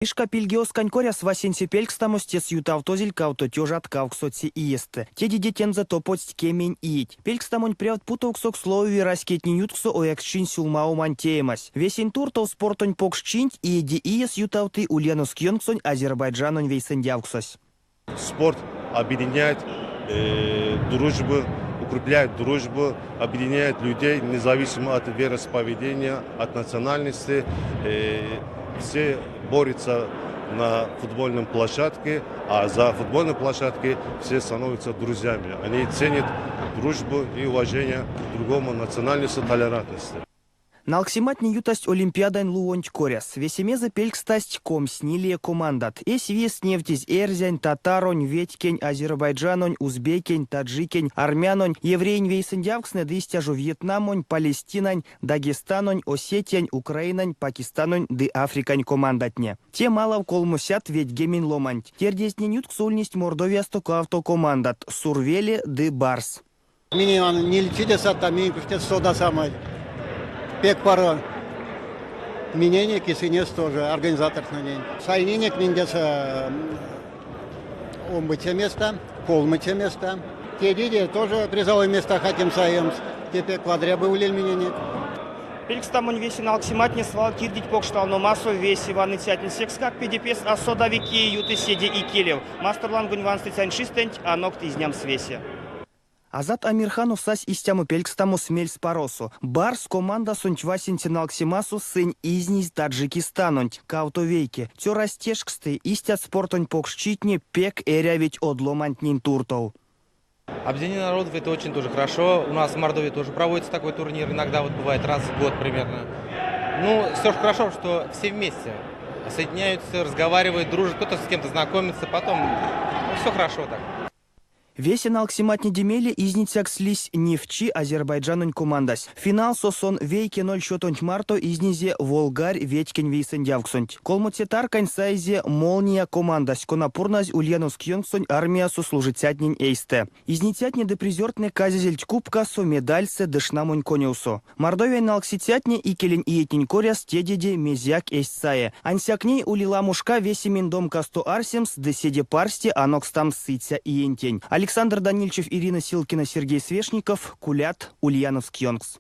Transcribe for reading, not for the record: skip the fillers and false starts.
Вишка пильгеоскань коряс васенце пелькстамось тесэ ютавтозель 68 иестэ. Тедеде тензэ топодсть 10 иеть. Пелькстамонь прявт путовксокс ловови раськетнень ютксо ояксчинь сюлмавомань теемась. Весень туртов спортонь покш чинть иеде иес ютавты Ульяновск ёнксонь Азербайджанонь вейсэндявксось. Спорт объединяет дружбу, укрепляет дружбу, объединяет людей, независимо от вероисповедания, от национальности. Все борются на футбольном площадке, а за футбольной площадкой все становятся друзьями. Они ценят дружбу и уважение к другому национальности, толерантности. Налксематне ютасть Олимпиадань лувонть коряс. Весемезэ пелькстасть 24 командат. Эсь виест невтизь эрзянь, татаронь, ветькень, азербайджанонь, узбекень, таджикень, армянонь, евреень вейсэндявкстнэ ды истя жо Вьетнамонь, Палестинань, Дагестанонь, Осетиянь, Украинань, Пакистанонь ды Африкань командатне. Те малав 390 ломанть. Тердезтнень ютксо ульнесть Мордовиясто кавто командат, Сурвеле ды Барс. Минь нилецеде сатам, минь куш содасамай. Пек паро миненек и сынест тоже, организатортнэнень. Сайнинек минь тесэ омбоце места, колмоце места. Тедеде тоже призовой места хотим саемс. Те пек вадря бы улель миненек. Пелькстамонь весе налксематне свал кирдить покш талномасо весе ваныцятнень. Секскак педе-пес а содави, кие юты седе икелев. Масторлангонь ванстыцянь чистэнть анокт изнямс весе. Азат Амирханов сась истямо пелькстамос мельспаросо. Барс командасонть васенце налксемасо сынь изнизь Таджикистанонть 2-1. Цёрась тешксты, истят спортонь покш читне пек эрявить од ломантнень туртов. Объединение народов это очень тоже хорошо. У нас в Мордовии тоже проводится такой турнир, иногда вот бывает раз в год примерно. Ну, все же хорошо, что все вместе соединяются, разговаривают, дружат, кто-то с кем-то знакомится, потом ну, все хорошо так. Весе налксематнеде мейле изницякс лиссь Нефтчи Азербайджанонь командась. Финалсо сон 1-0 счётонть марто изнизе Волгарь ветькень вейсэндявксонть. Колмоце тарканть саизе Молния командась, кона пурназь Ульяновск ёнксонь армиясо служицятнень эйстэ. Изницятне ды призёртнэ казезельть кубкасо, медальсэ ды шнамонь конёвсо. Мордовиянь налксицятне икелень иетнень коряс тедеде мезеяк эзть сае. Ансяк ней ули ламо шка весемень домкасто арсемс ды седе парсте анокстамс сыця иентень. Александр Данильчев, Ирина Силкина, Сергей Свешников. Кулят, Ульяновск ёнкс.